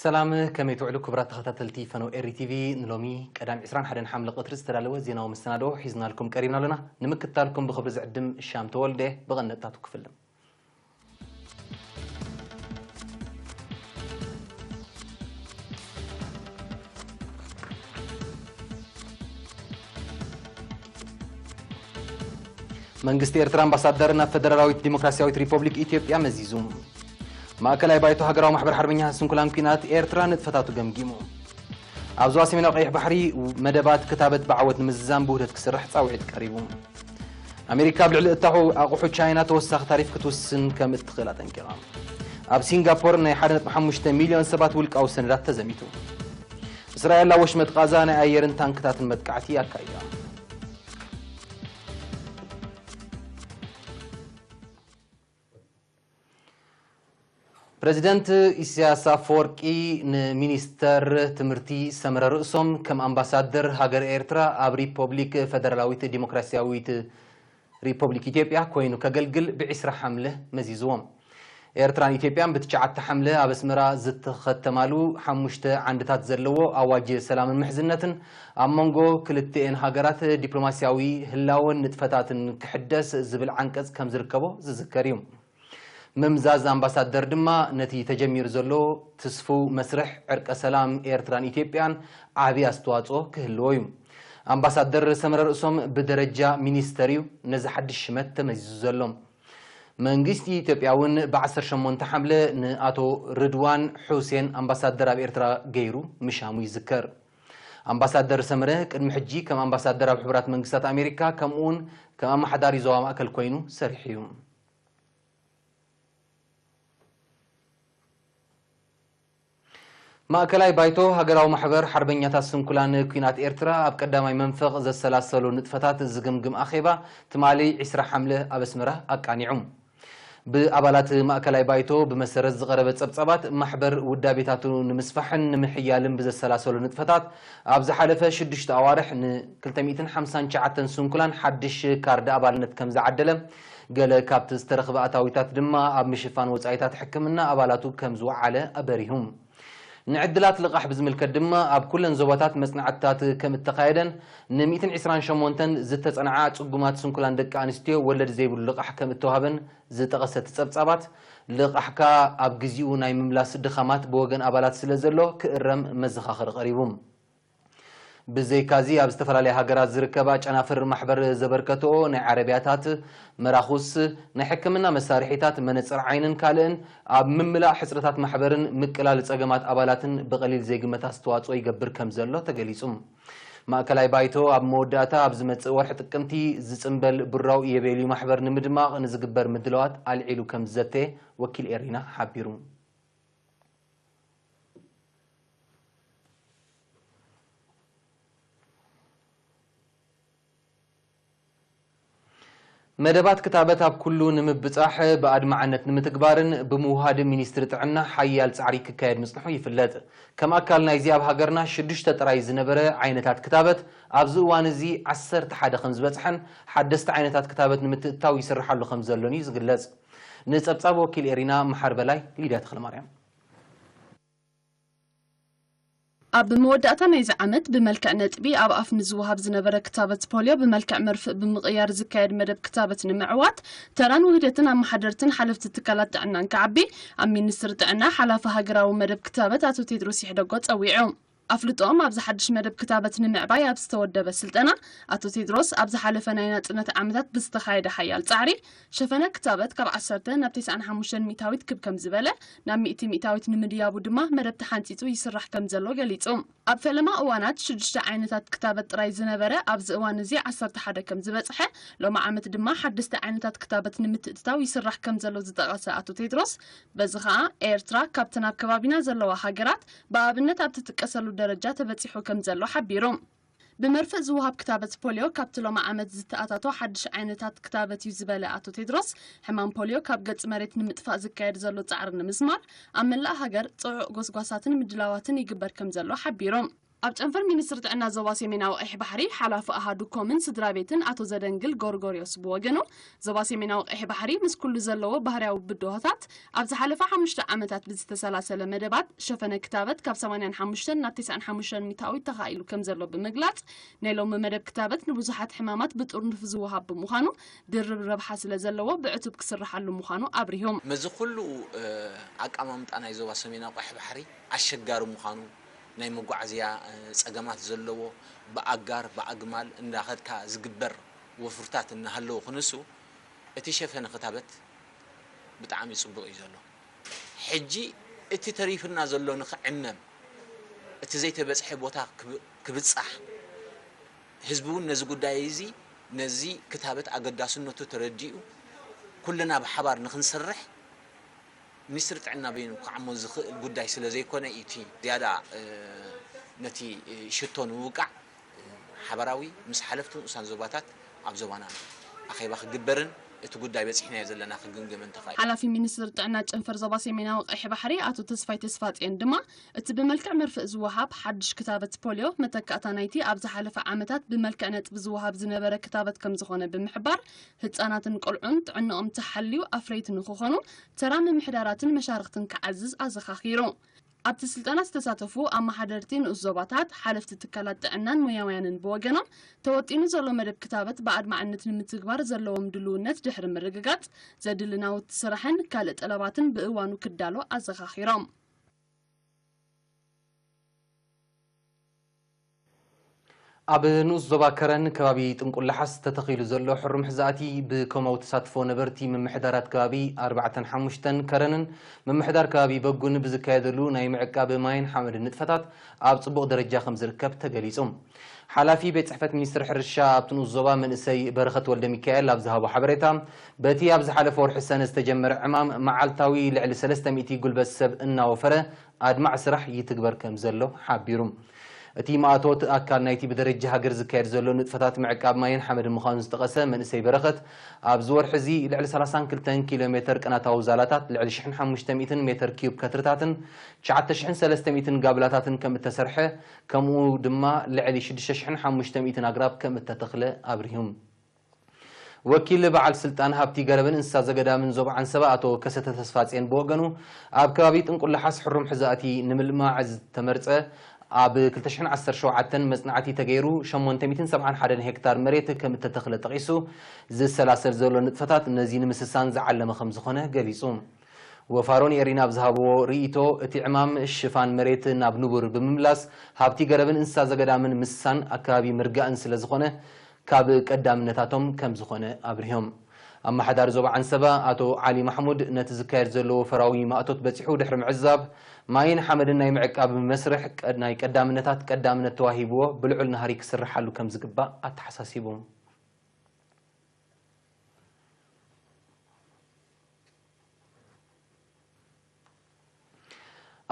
ሰላም፣ ከመይ ትውዕሉ ክቡራት ተኸታተልቲ ፈነው ኤሪ ቲቪ? ንሎሚ ቀዳም ዕስራን ሓደን ሓምለ ቀትሪ ዝተዳለወ ዜናዊ መሰናዶ ሒዝናልኩም ቀሪብና ኣለና። ንምክትታልኩም ብኽብሪ ዝዕድም ሻም ተወልደ። ብቐንደታቱ ክፍልም። መንግስቲ ኤርትራ ኣምባሳደር ናብ ፈደራላዊት ዲሞክራሲያዊት ሪፖብሊክ ኢትዮጵያ መዚዙ። ማእከላይ ባይቶ ሃገራዊ ማሕበር ሓርበኛ ስንኩላን ኲናት ኤርትራ ንጥፈታቱ ገምጊሙ። ኣብ ዞባ ሰሜናዊ ቀይሕ ባሕሪ መደባት ክታበት ብዓወት ንምዝዛም ብውህደት ክስራሕ ጻውዒት ቀሪቡ። ኣሜሪካ ኣብ ልዕሊ እታሑ ኣቑሑ ቻይና ተወሳኺ ታሪፍ ክትውስን ከም እትኽእል ኣጠንቂቓ። ኣብ ሲንጋፖር ናይ ሓደ ነጥቢ ሓሙሽተ ሚልዮን ሰባት ውልቃዊ ሰነዳት ተዘሚቱ። እስራኤል ኣብ ወሽመጥ ቃዛ ናይ ኣየርን ታንክታትን መጥቃዕቲ ኣካይዳ። ፕረዚደንት ኢሳያስ ኣፈወርቂ ንሚኒስተር ትምህርቲ ሰመረ ርእሶም ከም ኣምባሳደር ሃገር ኤርትራ ኣብ ሪፖብሊክ ፈደራላዊት ዲሞክራሲያዊት ሪፖብሊክ ኢትዮጵያ ኮይኑ ከገልግል ብዒስራ ሓምለ መዚዝዎም። ኤርትራን ኢትዮጵያን ብትሽዓተ ሓምለ ኣብ ኣስመራ ዝተኸተማሉ ሓሙሽተ ዓንድታት ዘለዎ ኣዋጅ ሰላምን ምሕዝነትን ኣብ መንጎ ክልቲኤን ሃገራት ዲፕሎማሲያዊ ህላወን ንጥፈታትን ክሕደስ ዝብል ዓንቀጽ ከም ዝርከቦ ዝዝከር እዩ። ምምዛዝ ኣምባሳደር ድማ ነቲ ተጀሚሩ ዘሎ ትስፉው መስርሕ ዕርቀ ሰላም ኤርትራን ኢትዮጵያን ዓቢ ኣስተዋጽኦ ክህልዎ እዩ። ኣምባሳደር ሰመረ ርእሶም ብደረጃ ሚኒስተር እዩ ነዚ ሓድሽ ሽመት ተመዚዙ ዘሎ። መንግስቲ ኢትዮጵያ እውን ብዓሰርተ ሸሞንተ ሓምለ ንኣቶ ርድዋን ሑሴን ኣምባሳደር ኣብ ኤርትራ ገይሩ ምሻሙ ይዝከር። ኣምባሳደር ሰመረ ቅድሚ ሕጂ ከም ኣምባሳደር ኣብ ሕቡራት መንግስታት ኣሜሪካ ከምኡውን ከም ኣመሓዳሪ ዞባ ማእከል ኮይኑ ሰሪሑ እዩ። ማእከላይ ባይቶ ሃገራዊ ማሕበር ሓርበኛታት ስንኩላን ኲናት ኤርትራ ኣብ ቀዳማይ መንፈቕ ዘሰላሰሎ ንጥፈታት ዝግምግም ኣኼባ ትማሊ ዕስራ ሓምለ ኣብ ኣስመራ ኣቃኒዑ። ብኣባላት ማእከላይ ባይቶ ብመሰረት ዝቐረበ ጸብጻባት ማሕበር ውዳቤታቱ ንምስፋሕን ንምሕያልን ብዘሰላሰሎ ንጥፈታት ኣብ ዝሓለፈ ሽዱሽተ ኣዋርሕ ንክልተ ሚእትን ሓምሳን ትሽዓተን ስንኩላን ሓድሽ ካርድ ኣባልነት ከም ዝዓደለ፣ ገለ ካብቲ ዝተረኽበ ኣታዊታት ድማ ኣብ ምሽፋን ወጻኢታት ሕክምና ኣባላቱ ከም ዝወዓለ ኣበሪሁ። ንዕድላት ልቓሕ ብዝምልከት ድማ ኣብ ኩለን ዞባታት መጽናዕትታት ከም እተኻየደን ን ሚእትን ዕስራን ሸሞንተን ዝተጸንዓ ጽጉማት ስንኩላን ደቂ ኣንስትዮ ወለድ ዘይብሉ ልቓሕ ከም እተዋህበን ዝጠቐሰ እቲ ጸብጻባት፣ ልቓሕካ ኣብ ግዜኡ ናይ ምምላስ ድኻማት ብወገን ኣባላት ስለ ዘሎ ክእረም መዘኻኸሪ ቀሪቡ። ብዘይካዚ ኣብ ዝተፈላለያ ሃገራት ዝርከባ ጨናፍር ማሕበር ዘበርከትኦ ናይ ዓረብያታት፣ መራኹስ፣ ናይ ሕክምና መሳርሒታት፣ መነጽር ዓይንን ካልእን ኣብ ምምላእ ሕጽረታት ማሕበርን ምቅላል ጸገማት ኣባላትን ብቐሊል ዘይግመት ኣስተዋጽኦ ይገብር ከም ዘሎ ተገሊጹ። ማእከላይ ባይቶ ኣብ መወዳእታ ኣብ ዝመጽእ ወርሒ ጥቅምቲ ዝጽንበል ብራው ኢዮቤልዩ ማሕበር ንምድማቕ ንዝግበር ምድላዋት ኣልዒሉ ከም ዝዘተየ ወኪል ኤሪና ሓቢሩ። መደባት ክታበት ኣብ ኩሉ ንምብጻሕ ብኣድማዕነት ንምትግባርን ብምውሃድ ሚኒስትሪ ጥዕና ሓያል ጻዕሪ ክካየድ ምጽንሑ ይፍለጥ። ከም ኣካል ናይዚ ኣብ ሃገርና ሽዱሽተ ጥራይ ዝነበረ ዓይነታት ክታበት ኣብዚ እዋን እዚ ዓሰርተ ሓደ ከም ዝበጽሐን ሓደስቲ ዓይነታት ክታበት ንምትእትታው ይስርሓሉ ከም ዘሎን እዩ ዝግለጽ። ንጸብጻብ ወኪል ኤሪና መሓር በላይ፣ ሊድያ ተኽለማርያም። ኣብ መወዳእታ ናይዚ ዓመት ብመልክዕ ነጥቢ ኣብ ኣፍ ንዝወሃብ ዝነበረ ክታበት ፖልዮ ብመልክዕ መርፍእ ብምቕያር ዝካየድ መደብ ክታበት ንምዕዋት ተራን ውህደትን ኣመሓደርትን ሓለፍቲ ትካላት ጥዕናን ክዓቢ ኣብ ሚኒስትሪ ጥዕና ሓላፊ ሃገራዊ መደብ ክታበት ኣቶ ቴድሮስ ይሕደጎ ጸዊዑ። ኣፍልጦኦም ኣብዚ ሓድሽ መደብ ክታበት ንምዕባይ ኣብ ዝተወደበ ስልጠና ኣቶ ቴድሮስ ኣብ ዝሓለፈ ናይ ናጽነት ዓመታት ብዝተኻየደ ሓያል ጻዕሪ ሸፈነ ክታበት ካብ ዓሰርተ ናብ ተስዓን ሓሙሽተን ሚእታዊት ክብ ከም ዝበለ፣ ናብ ሚእቲ ሚእታዊት ንምድያቡ ድማ መደብ ተሓንጺጹ ይስራሕ ከም ዘሎ ገሊጹ። ኣብ ፈለማ እዋናት ሽዱሽተ ዓይነታት ክታበት ጥራይ ዝነበረ ኣብዚ እዋን እዚ ዓሰርተ ሓደ ከም ዝበጽሐ፣ ሎሚ ዓመት ድማ ሓደስቲ ዓይነታት ክታበት ንምትእትታው ይስራሕ ከም ዘሎ ዝጠቐሰ ኣቶ ቴድሮስ፣ በዚ ኸኣ ኤርትራ ካብተን ኣብ ከባቢና ዘለዋ ሃገራት ብኣብነት ኣብ ትጥቀሰሉ ደረጃ ተበጺሑ ከም ዘሎ ሓቢሩ። ብመርፍእ ዝወሃብ ክታበት ፖልዮ ካብቲ ሎሚ ዓመት ዝተኣታቶ ሓድሽ ዓይነታት ክታበት እዩ ዝበለ ኣቶ ቴድሮስ፣ ሕማም ፖልዮ ካብ ገጽ መሬት ንምጥፋእ ዝካየድ ዘሎ ጻዕሪ ንምስማር ኣብ መላእ ሃገር ጽዑቕ ጎስጓሳትን ምድላዋትን ይግበር ከም ዘሎ ሓቢሩ። ኣብ ጨንፈር ሚኒስትሪ ጥዕና ዞባ ሰሜናዊ ቀይሕ ባሕሪ ሓላፊ ኣሃዱ ኮምን ስድራ ቤትን ኣቶ ዘደንግል ጎርጎርዮስ ብወገኑ፣ ዞባ ሰሜናዊ ቀይሕ ባሕሪ ምስ ኩሉ ዘለዎ ባህርያዊ ብድሆታት ኣብ ዝሓለፈ ሓሙሽተ ዓመታት ብዝተሰላሰለ መደባት ሸፈነ ክታበት ካብ ሰማንያን ሓሙሽተን ናብ ተስዓን ሓሙሽተን ሚታዊት ተኻኢሉ ከም ዘሎ ብምግላጽ፣ ናይ ሎሚ መደብ ክታበት ንብዙሓት ሕማማት ብጥርኑፍ ዝወሃብ ብምዃኑ ድርብ ረብሓ ስለ ዘለዎ ብዕቱብ ክስርሓሉ ምዃኑ ኣብሪሆም። መዚ ኩሉ ኣቃማምጣ ናይ ዞባ ሰሜናዊ ቀይሕ ባሕሪ ኣሸጋሪ ምዃኑ፣ ናይ መጓዓዝያ ጸገማት ዘለዎ፣ ብኣጋር ብኣግማል እንዳኸድካ ዝግበር ወፍርታት እናሃለዎ ክንሱ፣ እቲ ሸፈነ ክታበት ብጣዕሚ ጽቡቕ እዩ ዘሎ። ሕጂ እቲ ተሪፍና ዘሎ ንኽዕመም፣ እቲ ዘይተበጽሐ ቦታ ክብ- ክብጻሕ፣ ህዝቢ እውን ነዚ ጉዳይ እዚ፣ ነዚ ክታበት ኣገዳስነቱ ተረዲኡ፣ ኩልና ብሓባር ንኽንሰርሕ፣ ሚኒስትሪ ጥዕና በይኑ ክዓሞ ዝኽእል ጉዳይ ስለ ዘይኮነ እዩ እቲ ዝያዳ ነቲ ሽቶ ንምውቃዕ ሓበራዊ ምስ ሓለፍቲ ንኡሳን ዞባታት ኣብ ዞባና ኣኼባ ክግበርን እቲ ጉዳይ በጺሕናዮ ዘለና ክግምገምን ተኻኢሉ። ሓላፊ ሚኒስትሪ ጥዕና ጨንፈር ዞባ ሰሜናዊ ቀይሕ ባሕሪ ኣቶ ተስፋይ ተስፋጽዮን ድማ፣ እቲ ብመልክዕ መርፍእ ዝወሃብ ሓድሽ ክታበት ፖልዮ መተካእታ ናይቲ ኣብ ዝሓለፈ ዓመታት ብመልክዕ ነጥቢ ዝወሃብ ዝነበረ ክታበት ከም ዝኾነ ብምሕባር፣ ህጻናትን ቆልዑን ጥዕንኦም ተሓልዩ ኣፍረይቲ ንክኾኑ ተራ ምምሕዳራትን መሻርኽትን ክዓዝዝ ኣዘኻኺሩ። ኣብቲ ስልጠና ዝተሳተፉ ኣመሓደርቲ ንኡስ ዞባታት፣ ሓለፍቲ ትካላት ጥዕናን ሞያውያንን ብወገኖም፣ ተወጢኑ ዘሎ መደብ ክታበት ብኣድማዕነት ንምትግባር ዘለዎም ድልውነት ድሕሪ ምርግጋጽ፣ ዘድሊ ናውቲ ስራሕን ካልእ ጠለባትን ብእዋኑ ክዳሎ ኣዘኻኺሮም። ኣብ ንኡስ ዞባ ከረን ከባቢ ጥንቁላሓስ ተተኺሉ ዘሎ ሕሩም ሕዛእቲ ብኮማዊ ተሳትፎ ነበርቲ ምምሕዳራት ከባቢ ኣርባዕተን ሓሙሽተን ከረንን ምምሕዳር ከባቢ በጉን ብዝካየደሉ ናይ ምዕቃብ ማይን ሓመድን ንጥፈታት ኣብ ጽቡቕ ደረጃ ከም ዝርከብ ተገሊጹ። ሓላፊ ቤት ጽሕፈት ሚኒስትሪ ሕርሻ ኣብቲ ንኡስ ዞባ መንእሰይ በረኸት ወልደ ሚካኤል ኣብ ዝሃቦ ሓበሬታ፣ በቲ ኣብ ዝሓለፈ ወርሒ ሰነ ዝተጀመረ ዕማም መዓልታዊ ልዕሊ ሰለስተ ሚእቲ ጉልበት ሰብ እናወፈረ ኣድማዕ ስራሕ ይትግበር ከም ዘሎ ሓቢሩ። እቲ ማእቶት ኣካል ናይቲ ብደረጃ ሃገር ዝካየድ ዘሎ ንጥፈታት ምዕቃብ ማይን ሓመድን ምዃኑ ዝጠቐሰ መንእሰይ በረኸት፣ ኣብዚ ወርሒ እዚ ልዕሊ ሰላሳን ክልተን ኪሎ ሜተር ቅናታዊ ዛላታት፣ ልዕሊ ሽሕን ሓሙሽተ ሚእትን ሜተር ኪዩብ ከትርታትን ትሽዓተ ሽሕን ሰለስተ ሚእትን ጋብላታትን ከም እተሰርሐ፣ ከምኡ ድማ ልዕሊ ሽዱሽተ ሽሕን ሓሙሽተ ሚእትን ኣግራብ ከም እተተኽለ ኣብሪሁ። ወኪል በዓል ስልጣን ሃብቲ ገረብን እንስሳ ዘገዳምን ዞባ ዓንሰባ ኣቶ ከሰተ ተስፋጼን ብወገኑ፣ ኣብ ከባቢ ጥንቁላሓስ ሕሩም ሕዛእቲ ንምልማዕ ዝተመርጸ ኣብ ክልተ ሽሕን ዓሰርተ ሸውዓተን መጽናዕቲ ተገይሩ ሸሞንተ ሚእትን ሰብዓን ሓደን ሄክታር መሬት ከም እተተኽለ ጠቒሱ፣ ዝሰላሰል ዘሎ ንጥፈታት ነዚ ንምስሳን ዝዓለመ ከም ዝኾነ ገሊጹ። ወፋሮን ኤሪን ኣብ ዝሃብዎ ርእይቶ፣ እቲ ዕማም ሽፋን መሬት ናብ ንቡር ብምምላስ፣ ሃብቲ ገረብን እንስሳ ዘገዳምን ምስሳን ኣከባቢ ምርጋእን ስለ ዝኾነ፣ ካብ ቀዳምነታቶም ከም ዝኾነ ኣብሪሆም። ኣመሓዳሪ ዞባ ዓንሰባ ኣቶ ዓሊ ማሕሙድ፣ ነቲ ዝካየድ ዘሎ ወፈራዊ ማእቶት በጺሑ ድሕሪ ምዕዛብ፣ ማይን ሓመድን ናይ ምዕቃብ መስርሕ ቀ-፣ ናይ ቀዳምነታት ቀዳምነት ተዋሂብዎ ብልዑል ናህሪ ክስርሓሉ ከም ዝግባእ ኣተሓሳሲቡ።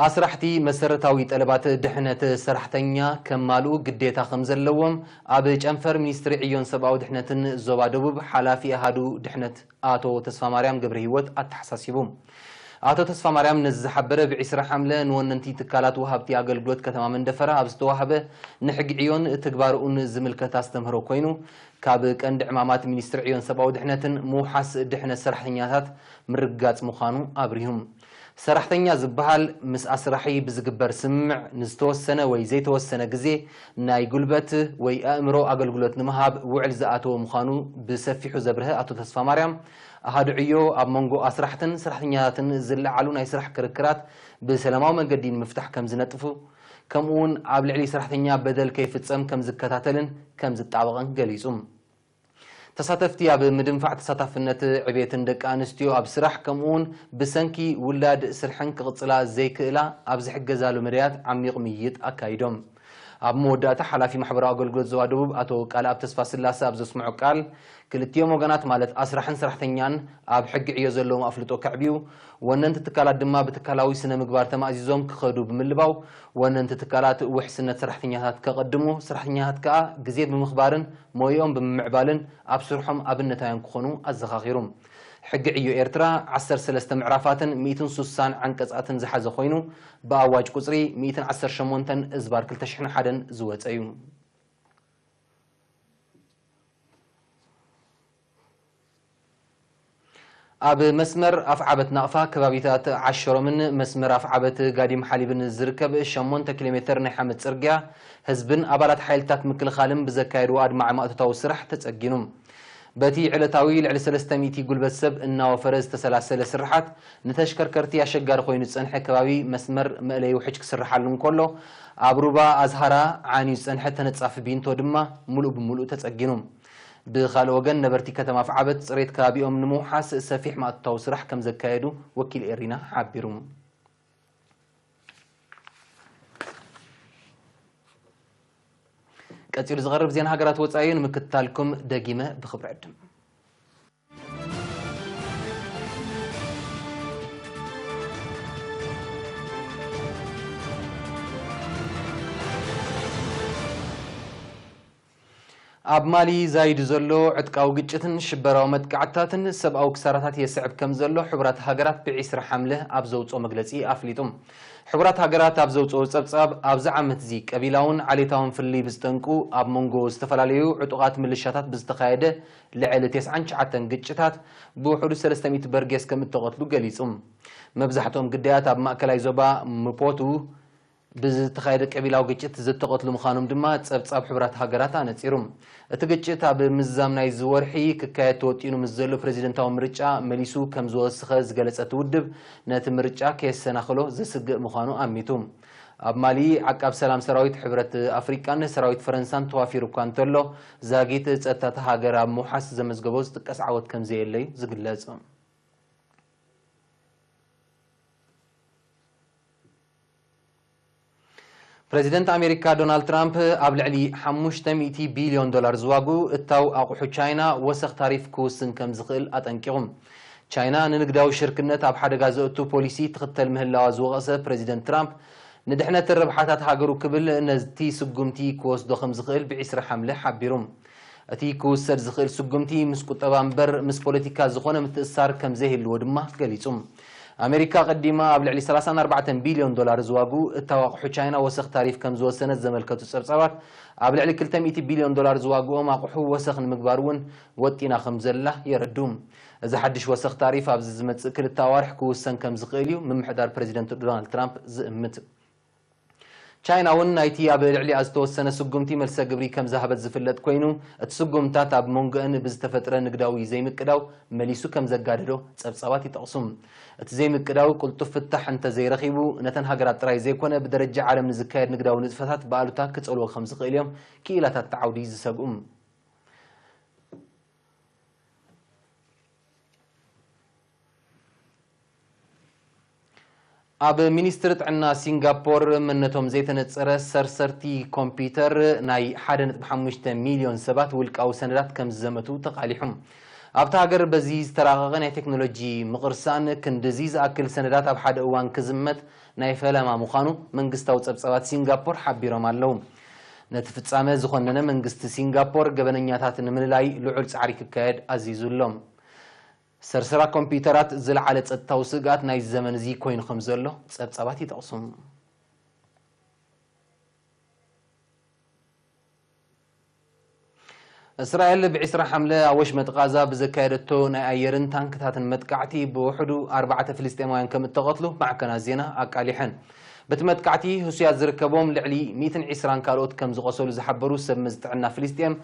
ኣስራሕቲ መሰረታዊ ጠለባት ድሕነት ሰራሕተኛ ከማልኡ ግዴታ ከም ዘለዎም ኣብ ጨንፈር ሚኒስትሪ ዕዮን ሰብኣዊ ድሕነትን ዞባ ደቡብ ሓላፊ ኣሃዱ ድሕነት ኣቶ ተስፋማርያም ገብረሂወት ኣተሓሳሲቡ። ኣቶ ተስፋማርያም ነዚ ዝሓበረ ብዒስራ ሓምለ ንወነንቲ ትካላት ወሃብቲ ኣገልግሎት ከተማ መንደፈራ ኣብ ዝተዋህበ ንሕጊ ዕዮን ትግባርኡን ዝምልከት ኣስተምህሮ ኮይኑ፣ ካብ ቀንዲ ዕማማት ሚኒስትሪ ዕዮን ሰብኣዊ ድሕነትን ምውሓስ ድሕነት ሰራሕተኛታት ምርግጋጽ ምዃኑ ኣብሪሁ። ሰራሕተኛ ዝበሃል ምስ ኣስራሒ ብዝግበር ስምምዕ ንዝተወሰነ ወይ ዘይተወሰነ ግዜ ናይ ጉልበት ወይ ኣእምሮ ኣገልግሎት ንምሃብ ውዕል ዝኣተወ ምዃኑ ብሰፊሑ ዘብርሀ ኣቶ ተስፋማርያም፣ ኣሃዱ ዕዮ ኣብ መንጎ ኣስራሕትን ሰራሕተኛታትን ዝለዓሉ ናይ ስራሕ ክርክራት ብሰላማዊ መንገዲ ንምፍታሕ ከም ዝነጥፉ፣ ከምኡ እውን ኣብ ልዕሊ ሰራሕተኛ በደል ከይፍጸም ከም ዝከታተልን ከም ዝጣበቕን ገሊጹ። ተሳተፍቲ ኣብ ምድንፋዕ ተሳታፍነት ዕቤትን ደቂ ኣንስትዮ ኣብ ስራሕ፣ ከምኡ እውን ብሰንኪ ውላድ ስርሐን ክቕጽላ ዘይክእላ ኣብ ዝሕገዛሉ መዳያት ዓሚቕ ምይይጥ ኣካይዶም። ኣብ መወዳእታ ሓላፊ ማሕበራዊ ኣገልግሎት ዞባ ደቡብ ኣቶ ቃልኣብ ተስፋስላሰ ኣብ ዘስምዖ ቃል፣ ክልቲኦም ወገናት ማለት ኣስራሕን ሰራሕተኛን ኣብ ሕጊ ዕዮ ዘለዎም ኣፍልጦ ከዕብዩ፣ ወነንቲ ትካላት ድማ ብትካላዊ ስነ ምግባር ተማእዚዞም ክኸዱ ብምልባው፣ ወነንቲ ትካላት ውሕስነት ሰራሕተኛታት ከቐድሙ፣ ሰራሕተኛታት ከኣ ግዜ ብምኽባርን ሞይኦም ብምምዕባልን ኣብ ስርሖም ኣብነታውያን ክኾኑ ኣዘኻኺሩ። ሕጊ ዕዮ ኤርትራ ዓሰርተ ሰለስተ ምዕራፋትን ሚእትን ሱሳን ዓንቀጻትን ዝሓዘ ኮይኑ፣ ብኣዋጅ ቁጽሪ ሚእትን ዓሰርተ ሸሞንተን እዝባር ክልተ ሽሕን ሓደን ዝወጸ እዩ። ኣብ መስመር ኣፍዓበት ናቕፋ ከባቢታት ዓሸሮምን መስመር ኣፍዓበት ጋዲም ሓሊብን ዝርከብ ሸሞንተ ኪሎ ሜተር ናይ ሓመድ ጽርግያ ህዝብን ኣባላት ሓይልታት ምክልኻልን ብዘካየድዎ ኣድማዒ ማእቶታዊ ስራሕ ተጸጊኑ። በቲ ዕለታዊ ልዕሊ ሰለስተ ሚእቲ ጉልበት ሰብ እናወፈረ ዝተሰላሰለ ስርሓት፣ ንተሽከርከርቲ ኣሸጋሪ ኮይኑ ዝጸንሐ ከባቢ መስመር መእለዪ ውሕጅ ክስርሓሉ እንከሎ፣ ኣብ ሩባ ኣዝሃራ ዓንዩ ዝጸንሐ ተነጻፊ ቢንቶ ድማ ምሉእ ብምሉእ ተጸጊኑ። ብኻልእ ወገን፣ ነበርቲ ከተማ ኣፍዓበት ጽሬት ከባቢኦም ንምውሓስ ሰፊሕ ማእቶታዊ ስራሕ ከም ዘካየዱ ወኪል ኤሪና ሓቢሩ። ቀጺሉ ዝቐርብ ዜና ሃገራት ወጻኢ እዩ። ንምክትታልኩም ደጊመ ብኽብሪ ዕድም። ኣብ ማሊ ዛይዱ ዘሎ ዕጥቃዊ ግጭትን ሽበራዊ መጥቃዕትታትን ሰብኣዊ ክሳራታት የስዕብ ከም ዘሎ ሕቡራት ሃገራት ብዒስራ ሓምለ ኣብ ዘውፅኦ መግለፂ ኣፍሊጡ። ሕቡራት ሃገራት ኣብ ዘውፅኦ ፀብፃብ፣ ኣብዚ ዓመት እዚ ቀቢላውን ዓሌታውን ፍልልይ ብዝጠንቁ ኣብ መንጎ ዝተፈላለዩ ዕጡቓት ምልሻታት ብዝተኻየደ ልዕሊ ተስዓን ትሽዓተን ግጭታት ብውሕዱ ሰለስተ ሚእቲ በርጌስ ከም እተቐትሉ ገሊጹ። መብዛሕትኦም ግዳያት ኣብ ማእከላይ ዞባ ምፖቱ ብዝተኻየደ ቀቢላዊ ግጭት ዝተቐትሉ ምዃኖም ድማ ጸብጻብ ሕቡራት ሃገራት ኣነጺሩ። እቲ ግጭት ኣብ ምዝዛም ናይዚ ወርሒ ክካየድ ተወጢኑ ምስ ዘሎ ፕረዚደንታዊ ምርጫ መሊሱ ከም ዝወሰኸ ዝገለጸ እቲ ውድብ፣ ነቲ ምርጫ ከየሰናኽሎ ዘስግእ ምዃኑ ኣሚቱ። ኣብ ማሊ፣ ዓቃብ ሰላም ሰራዊት ሕብረት ኣፍሪቃን ሰራዊት ፈረንሳን ተዋፊሩ እኳ እንተሎ፣ ዛጊት ጸጥታ እታ ሃገር ኣብ ምውሓስ ዘመዝገቦ ዝጥቀስ ዓወት ከም ዘየለዩ ዝግለጽ። ፕረዚደንት ኣሜሪካ ዶናልድ ትራምፕ ኣብ ልዕሊ ሓሙሽተ ሚእቲ ቢልዮን ዶላር ዝዋግኡ እታው ኣቑሑ ቻይና ወሰኽ ታሪፍ ክውስን ከም ዝኽእል ኣጠንቂቑ። ቻይና ንንግዳዊ ሽርክነት ኣብ ሓደጋ ዘእቱ ፖሊሲ ትኽተል ምህላዋ ዝወቐሰ ፕረዚደንት ትራምፕ፣ ንድሕነትን ረብሓታት ሃገሩ ክብል ነቲ ስጉምቲ ክወስዶ ከም ዝኽእል ብዒስራ ሓምለ ሓቢሩ። እቲ ክውሰድ ዝኽእል ስጉምቲ ምስ ቁጠባ እምበር ምስ ፖለቲካ ዝኾነ ምትእስሳር ከም ዘይህልዎ ድማ ገሊጹ። ኣሜሪካ ቀዲማ ኣብ ልዕሊ ሰላሳን ኣርባዕተን ቢልዮን ዶላር ዝዋግኡ እታው ኣቑሑ ቻይና ወሰኽ ታሪፍ ከም ዝወሰነት ዘመልከቱ ጸብጻባት፣ ኣብ ልዕሊ ክልተ ሚእቲ ቢልዮን ዶላር ዝዋግኦም ኣቑሑ ወሰኽ ንምግባር እውን ወጢና ከም ዘላ የረዱ። እዚ ሓድሽ ወሰኽ ታሪፍ ኣብዚ ዝመጽእ ክልተ ኣዋርሕ ክውሰን ከም ዝኽእል እዩ ምምሕዳር ፕረዚደንት ዶናልድ ትራምፕ ዝእምት። ቻይና እውን ናይቲ ኣብ ልዕሊኣ ዝተወሰነ ስጉምቲ መልሰ ግብሪ ከም ዝሃበት ዝፍለጥ ኮይኑ፣ እቲ ስጉምታት ኣብ መንጎአን ብዝተፈጥረ ንግዳዊ ዘይምቅዳው መሊሱ ከም ዘጋደዶ ጸብጻባት ይጠቕሱ። እቲ ዘይምቅዳው ቅልጡፍ ፍታሕ እንተዘይረኺቡ፣ ነተን ሃገራት ጥራይ ዘይኮነ ብደረጃ ዓለም ንዝካየድ ንግዳዊ ንጥፈታት ብኣሉታ ክጸልዎ ከም ዝኽእል እዮም ክኢላታት እቲ ዓውዲ ዝሰግኡ። ኣብ ሚኒስትሪ ጥዕና ሲንጋፖር መንነቶም ዘይተነጸረ ሰርሰርቲ ኮምፒውተር ናይ ሓደ ነጥቢ ሓሙሽተ ሚልዮን ሰባት ውልቃዊ ሰነዳት ከም ዝዘመቱ ተቓሊሑ። ኣብታ ሃገር በዚ ዝተራቐቐ ናይ ቴክኖሎጂ ምቕርሳን ክንድዚ ዝኣክል ሰነዳት ኣብ ሓደ እዋን ክዝመት ናይ ፈለማ ምዃኑ መንግስታዊ ጸብጻባት ሲንጋፖር ሓቢሮም ኣለዉ። ነቲ ፍጻመ ዝኾነነ መንግስቲ ሲንጋፖር ገበነኛታት ንምልላይ ልዑል ጻዕሪ ክካየድ ኣዚዙ ኣሎ። ሰርሰራ ኮምፒውተራት ዝለዓለ ጸጥታዊ ስግኣት ናይዚ ዘመን እዚ ኮይኑ ከም ዘሎ ጸብጻባት ይጠቕሱ። እስራኤል ብዒስራ ሓምለ ኣብ ወሽመጥ ቃዛ ብዘካየደቶ ናይ ኣየርን ታንክታትን መጥቃዕቲ ብውሕዱ ኣርባዕተ ፍልስጤማውያን ከም እተቐትሉ ማዕከናት ዜና ኣቃሊሐን። በቲ መጥቃዕቲ ህሱያት ዝርከቦም ልዕሊ ሚእትን ዕስራን ካልኦት ከም ዝቖሰሉ ዝሓበሩ ሰብ መዚ ጥዕና ፍልስጤም፣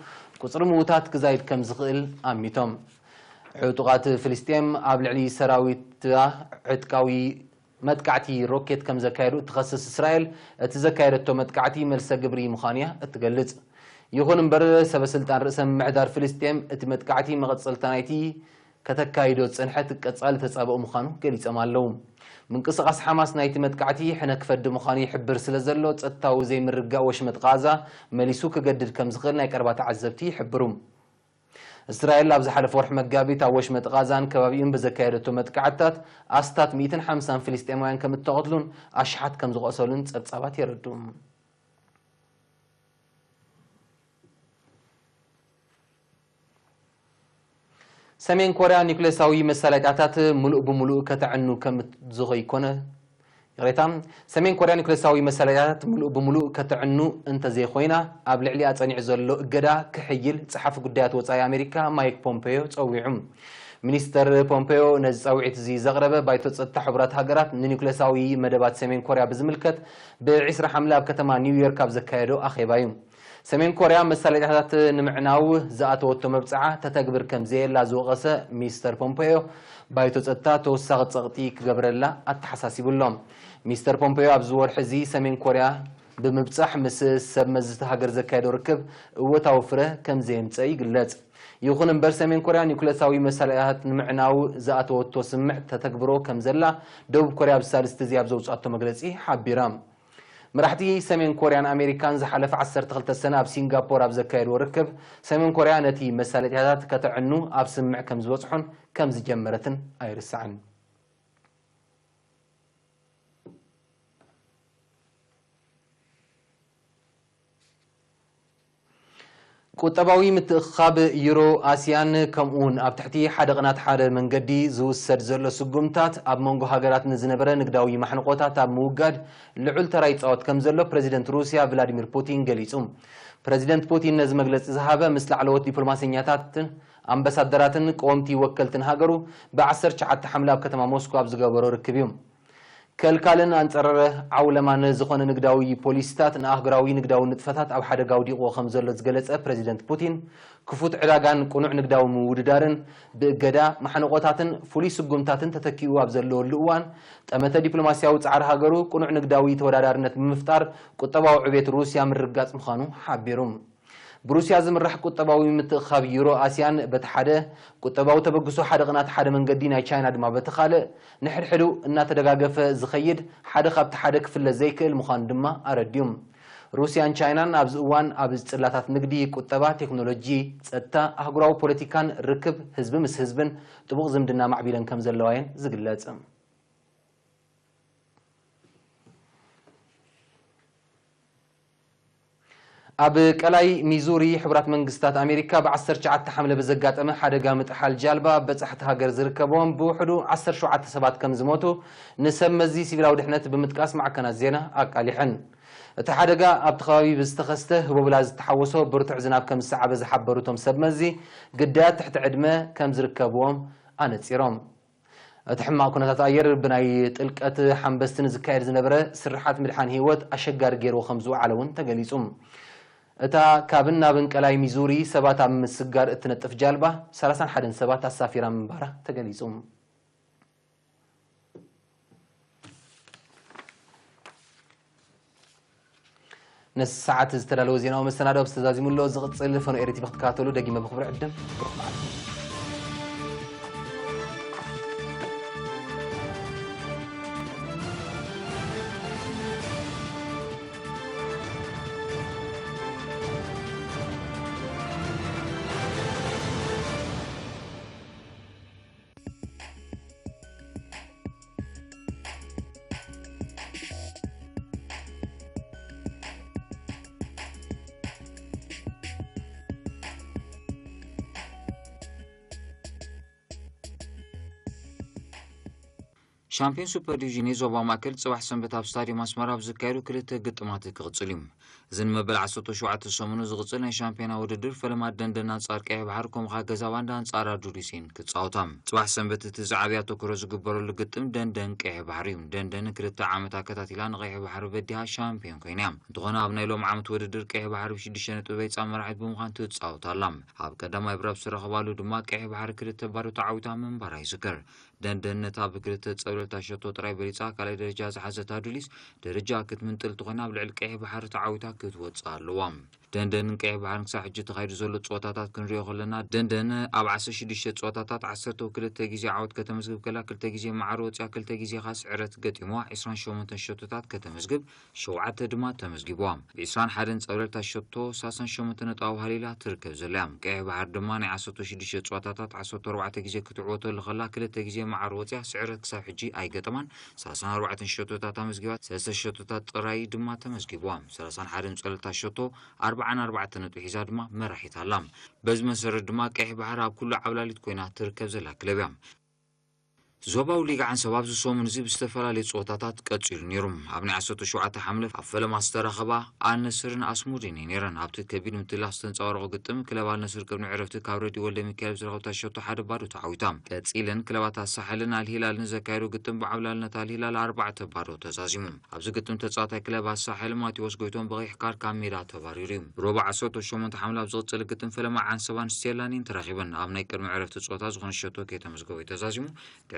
ቁጽሪ ምዉታት ክዛይድ ከም ዝኽእል ኣሚቶም። ዕጡቓት ፍልስጤም ኣብ ልዕሊ ሰራዊት ዕጥቃዊ መጥቃዕቲ ሮኬት ከም ዘካየዱ እትኸስስ እስራኤል፣ እቲ ዘካየደቶ መጥቃዕቲ መልሰ ግብሪ ምዃኑ እያ እትገልጽ። ይኹን እምበር፣ ሰበ ስልጣን ርእሰ ምምሕዳር ፍልስጤም እቲ መጥቃዕቲ መቐጸልታ ናይቲ ከተካይዶ ዝጸንሐት ቀጻሊ ተጻብኦ ምዃኑ ገሊጾም ኣለዉ። ምንቅስቓስ ሓማስ ናይቲ መጥቃዕቲ ሕነ ክፈዲ ምዃኑ ይሕብር ስለ ዘሎ፣ ጸጥታዊ ዘይምርግጋእ ወሽመጥ ቃዛ መሊሱ ክገድድ ከም ዝኽእል ናይ ቀረባ ተዓዘብቲ ይሕብሩ። እስራኤል ኣብ ዝሓለፈ ወርሒ መጋቢት ኣብ ወሽመጥ ቃዛን ከባቢኡን ብዘካየደቶ መጥቃዕትታት ኣስታት ሚእትን ሓምሳን ፍልስጤማውያን ከም እተቐትሉን ኣሽሓት ከም ዝቖሰሉን ጸብጻባት የረድኡ። ሰሜን ኮርያ ኒውክሌሳዊ መሳለጥያታት ምሉእ ብምሉእ ከተዕኑ ከም ዝኾይኮነ ይቕሬታ፣ ሰሜን ኮርያ ኒውክሌሳዊ መሳለጥያታት ምሉእ ብምሉእ ከተዕኑ እንተዘይኮይና፣ ኣብ ልዕሊኣ ጸኒዑ ዘሎ እገዳ ክሕይል ጸሓፊ ጉዳያት ወጻኢ ኣሜሪካ ማይክ ፖምፔዮ ጸዊዑ። ሚኒስተር ፖምፔዮ ነዚ ጻውዒት እዚ ዘቕረበ፣ ባይቶ ጸጥታ ሕቡራት ሃገራት ንኒውክሌሳዊ መደባት ሰሜን ኮርያ ብዝምልከት ብ ዕስራ ሓምለ ኣብ ከተማ ኒውዮርክ ኣብ ዘካየዶ ኣኼባ እዩ። ሰሜን ኮርያ መሳለጥያታት ንምዕናው ዝኣተወቶ መብጽዓ ተተግብር ከም ዘየላ ዝወቐሰ ሚስተር ፖምፔዮ፣ ባይቶ ጸጥታ ተወሳኺ ጸቕጢ ክገብረላ ኣተሓሳሲቡ ኣሎ። ሚስተር ፖምፔዮ ኣብዚ ወርሒ እዚ ሰሜን ኮርያ ብምብጻሕ ምስ ሰብ መዚ እታ ሃገር ዘካየዶ ርክብ እወታዊ ፍረ ከም ዘየምጸ ይግለጽ። ይኹን እምበር፣ ሰሜን ኮርያ ኒውክሌሳዊ መሳለጥያታት ንምዕናው ዝኣተወቶ ስምምዕ ተተግብሮ ከም ዘላ ደቡብ ኮርያ ኣብዚ ሳልስቲ እዚ ኣብ ዘውጽኣቶ መግለጺ ሓቢራ። መራሕቲ ሰሜን ኮርያን ኣሜሪካን ዝሓለፈ ዓሰርተ ክልተ ሰነ ኣብ ሲንጋፖር ኣብ ዘካየድዎ ርክብ፣ ሰሜን ኮርያ ነቲ መሳለጥያታት ከተዕኑ ኣብ ስምምዕ ከም ዝበጽሑን ከም ዝጀመረትን ኣይርሳዕን። ቁጠባዊ ምትእኽኻብ ዩሮ ኣስያን፣ ከምኡውን ኣብ ትሕቲ ሓደ ቅናት ሓደ መንገዲ ዝውሰድ ዘሎ ስጉምታት፣ ኣብ መንጎ ሃገራት ንዝነበረ ንግዳዊ ማሕንቆታት ኣብ ምውጋድ ልዑል ተራ ይጻወት ከም ዘሎ ፕረዚደንት ሩስያ ቭላዲሚር ፑቲን ገሊጹ። ፕረዚደንት ፑቲን ነዚ መግለጺ ዝሃበ፣ ምስ ላዕለዎት ዲፕሎማሰኛታትን ኣምባሳደራትን ቀወምቲ ወከልትን ሃገሩ ብ ዓሰርተ ትሽዓተ ሓምለ ኣብ ከተማ ሞስኮ ኣብ ዝገበሮ ርክብ እዩ። ከልካልን ኣንጸረረ ዓውለማን ዝኾነ ንግዳዊ ፖሊሲታት ንኣህጉራዊ ንግዳዊ ንጥፈታት ኣብ ሓደጋ ኣውዲቕዎ ከም ዘሎ ዝገለጸ ፕረዚደንት ፑቲን፣ ክፉት ዕዳጋን ቅኑዕ ንግዳዊ ምውድዳርን ብእገዳ፣ ማሕንቖታትን ፍሉይ ስጉምታትን ተተኪኡ ኣብ ዘለወሉ እዋን፣ ጠመተ ዲፕሎማስያዊ ጻዕሪ ሃገሩ ቅኑዕ ንግዳዊ ተወዳዳርነት ብምፍጣር ቁጠባዊ ዕቤት ሩስያ ምርግጋጽ ምዃኑ ሓቢሩ። ብሩስያ ዝምራሕ ቁጠባዊ ምትእኽኻብ ዩሮ ኣስያን በቲ ሓደ፣ ቁጠባዊ ተበግሶ ሓደ ቅናት ሓደ መንገዲ ናይ ቻይና ድማ በቲ ካልእ፣ ንሕድሕዱ እናተደጋገፈ ዝኸይድ ሓደ ካብቲ ሓደ ክፍለ ዘይክእል ምዃኑ ድማ ኣረድዩ። ሩስያን ቻይናን ኣብዚ እዋን ኣብ ጽላታት ንግዲ፣ ቁጠባ፣ ቴክኖሎጂ፣ ጸጥታ፣ ኣህጉራዊ ፖለቲካን ርክብ ህዝቢ ምስ ህዝብን ጥቡቕ ዝምድና ማዕቢለን ከም ዘለዋ እየን ዝግለጽ። ኣብ ቀላይ ሚዙሪ፣ ሕቡራት መንግስታት ኣሜሪካ ብ ዓሰርተ ትሽዓተ ሓምለ ብዘጋጠመ ሓደጋ ምጥሓል ጃልባ፣ በጻሕቲ ሃገር ዝርከብዎም ብውሕዱ ዓሰርተ ሸውዓተ ሰባት ከም ዝሞቱ ንሰብ መዚ ሲቪላዊ ድሕነት ብምጥቃስ ማዕከናት ዜና ኣቃሊሐን። እቲ ሓደጋ ኣብቲ ከባቢ ብዝተኸስተ ህቦብላ ዝተሓወሶ ብርቱዕ ዝናብ ከም ዝሰዓበ ዝሓበሩ እቶም ሰብ መዚ፣ ግዳያት ትሕቲ ዕድመ ከም ዝርከብዎም ኣነጺሮም። እቲ ሕማቕ ኩነታት ኣየር ብናይ ጥልቀት ሓምበስቲ ንዝካየድ ዝነበረ ስርሓት ምድሓን ህይወት ኣሸጋሪ ገይርዎ ከም ዝወዓለ እውን ተገሊጹ። እታ ካብን ናብን ቀላይ ሚዙሪ ሰባት ኣብ ምስጋር እትነጥፍ ጃልባ፣ ሰላሳን ሓደን ሰባት ኣሳፊራ ምንባራ ተገሊጹ። ነዚ ሰዓት ዝተዳለወ ዜናዊ መሰናዶ ኣብዚ ተዛዚሙ ኣሎ። ዝቕጽል ፈኖ ኤሪ ቲቪ ክትከታተሉ ደጊመ ብኽብሪ ዕድም። ብሩኽ በዓል። ሻምፒዮን ሱፐር ዲቪዥን ዞባ ማእከል ጽባሕ ሰንበት ኣብ ስታድዮም ኣስመራ ኣብ ዝካየዱ ክልተ ግጥማት ክቕጽል እዩ። እዚ ንመበል ዓሰርተ ሸውዓተ ሰሙኑ ዝቕጽል ናይ ሻምፒዮና ውድድር ፈለማ ደንደን ኣንጻር ቀይሕ ባሕሪ፣ ከምኡ ከኣ ገዛ ባንዳ ኣንጻር ኣዱሊሴን ክጻወታ። ጽባሕ ሰንበት እቲ ዝዓቢ ኣተኩሮ ዝግበረሉ ግጥም ደንደን ቀይሕ ባሕሪ እዩ። ደንደን ክልተ ዓመት ኣከታቲላ ንቀይሕ ባሕሪ በዲሃ ሻምፒዮን ኮይና እያ። እንተኾነ ኣብ ናይ ሎም ዓመት ውድድር ቀይሕ ባሕሪ ብሽዱሽተ ነጥቢ በይጻ መራሒት ብምዃን ትጻወት ኣላ። ኣብ ቀዳማይ ብራብ ዝተረኸባሉ ድማ ቀይሕ ባሕሪ ክልተ ባዶ ተዓዊታ ምንባራ ይዝከር። ደንደን ነታ ብክልተ ጸብለልታ ሸቶ ጥራይ በሊጻ ካልኣይ ደረጃ ዝሓዘት ኣዱሊስ ደረጃ ክትምንጥል እንተኾይና ኣብ ልዕሊ ቀይሕ ባሕሪ ተዓዊታ ክትወጽእ ኣለዋ። ደንደንን ቀይሕ ባሕርን ክሳብ ሕጂ ተኻይዱ ዘሎ ጸወታታት ክንሪኦ ከለና ደንደን ኣብ ዓሰርተ ሽዱሽተ ጸወታታት ዓሰርተ ክልተ ግዜ ዓወት ከተመዝግብ ከላ ክልተ ግዜ ማዕረ ወጽያ ክልተ ግዜ ኸኣ ስዕረት ገጢምዋ ዕስራን ሸሞንተን ሸቶታት ከተመዝግብ ሸውዓተ ድማ ተመዝጊብዋ። ብ ዕስራን ሓደን ጸብለልታ ሸቶ ሰላሳን ሸሞንተ ነጥቢ ሃሊላ ትርከብ ዘላ እያ። ቀይሕ ባሕሪ ድማ ናይ ዓሰርተ ሽዱሽተ ጸወታታት ዓሰርተ ኣርባዕተ ግዜ ክትዕወተሉ ከላ ክልተ ግዜ ማዕረ ወጽያ ስዕረት ክሳብ ሕጂ ኣይገጠማን። ሰላሳን ኣርባዕተን ሸቶታት ኣመዝጊባ ሰለስተ ሸቶታት ጥራይ ድማ ተመዝጊብዋ። ሰላሳን ሓደን ጸብለልታ ሸቶ ኣርባ ኣርባዓን ኣርባዕተ ነጥቢ ሒዛ ድማ መራሒት ኣላ። በዚ መሰረት ድማ ቀይሕ ባሕሪ ኣብ ኩሉ ዓብላሊት ኮይና ትርከብ ዘላ ክለብ እያ። ዞባዊ ሊግ ዓንሰባ ኣብዚ ሰሙን እዚ ብዝተፈላለዩ ፀወታታት ቀፂሉ ነይሩ። ኣብ ናይ ዓሰርተ ሸውዓተ ሓምለ ኣብ ፈለማ ዝተራኸባ ኣልነስርን ኣስሙድን እየ ነይረን። ኣብቲ ከቢድ ምትላፍ ዝተንፀባረቑ ግጥም ክለብ ኣልነስር ቅድሚ ዕረፍቲ ካብ ረዲ ወልደ ሚካኤል ዝረኸብታ ሸቶ ሓደ ባዶ ተዓዊታ። ቀፂለን ክለባት ኣሳሕልን ኣልሂላልን ዘካየዶ ግጥም ብዓብላልነት ኣልሂላል ኣርባዕተ ባዶ ተዛዚሙ። ኣብዚ ግጥም ተፃዋታይ ክለብ ኣሳሕል ማቴዎስ ጎይቶም ብቐይሕ ካርድ ካብ ሜዳ ተባሪሩ እዩ። ሮባ ዓሰርተ ሸሞንተ ሓምለ ኣብ ዝቕፅል ግጥም ፈለማ ዓንሰባን ስቴላኒን ተራኺበን ኣብ ናይ ቅድሚ ዕረፍቲ ፀወታ ዝኾነ ሸቶ ከይተመዝገበ እዩ ተዛዚሙ።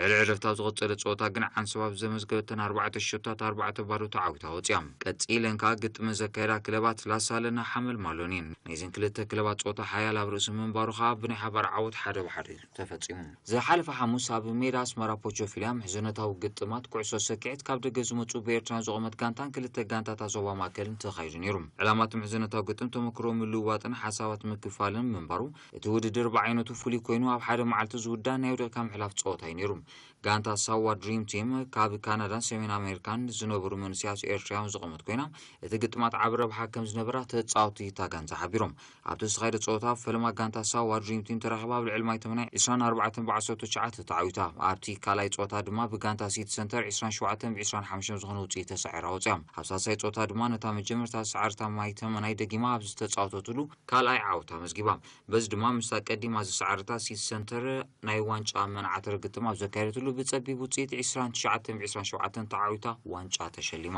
ድሕሪ ዕረፍቲ ኣብ ዝቐጸለ ጸወታ ግን ዓንሰባ ብዘመዝገበተን ኣርባዕተ ሸቶታት ኣርባዕተ ባዶ ተዓዊታ ወጺኣ። ቀጺለን ከኣ ግጥመን ዘካየዳ ክለባት ላሳለና ሓመል ማሎኒን። ናይዘን ክልተ ክለባት ጸወታ ሓያል ኣብ ርእሲ ምንባሩ ከኣ ብናይ ሓባር ዓወት ሓደ ብሓደ እዩ ተፈጺሙ። ዝሓለፈ ሓሙስ ኣብ ሜዳ ኣስመራ ፖቾፊልያ ምሕዝነታዊ ግጥማት ኩዕሶ ሰኪዐት ካብ ደገ ዝመጹ ብኤርትራውያን ዝቖመት ጋንታን ክልተ ጋንታታት ዞባ ማእከልን ተኻይዱ ነይሩ። ዕላማ እቲ ምሕዝነታዊ ግጥም ተመክሮ ምልውዋጥን ሓሳባት ምክፋልን ምንባሩ እቲ ውድድር ብዓይነቱ ፍሉይ ኮይኑ ኣብ ሓደ መዓልቲ ዝውዳእ ናይ ወዲቕካ ምሕላፍ ጸወታ እዩ ነይሩ። ጋንታ ሳዋ ድሪም ቲም ካብ ካናዳን ሰሜን ኣሜሪካን ዝነብሩ መንስያት ኤርትራውያን ዝቖመት ኮይና እቲ ግጥማት ዓቢ ረብሓ ከም ዝነበራ ተጻወቲ እታ ጋንታ ሓቢሮም። ኣብቲ ዝተኻየደ ጸወታ ፈለማ ጋንታ ሳዋ ድሪም ቲም ተረኺባ ኣብ ልዕሊ ማይ ተመናይ ዕስራን ኣርባዕተን ብዓሰርተ ትሽዓተ ተዓዊታ። ኣብቲ ካልኣይ ጸወታ ድማ ብጋንታ ሲቲ ሰንተር ዕስራን ሸውዓተን ብዕስራን ሓሙሽተን ዝኾነ ውጽኢት ተሳዒራ ወጽያ። ኣብ ሳልሳይ ጸወታ ድማ ነታ መጀመርታ ዝሰዓረታ ማይ ተመናይ ደጊማ ኣብ ዝተጻወተትሉ ካልኣይ ዓወታ ኣመዝጊባ። በዚ ድማ ምስታ ቀዲማ ዝሰዓረታ ሲቲ ሰንተር ናይ ዋንጫ መንዓተሪ ግጥም ኣብ ዘካየደትሉ ብጸቢብ ውጽኢት ዕስራን ትሽዓተን ብዕስራን ሸውዓተን ተዓዊታ ዋንጫ ተሸሊማ።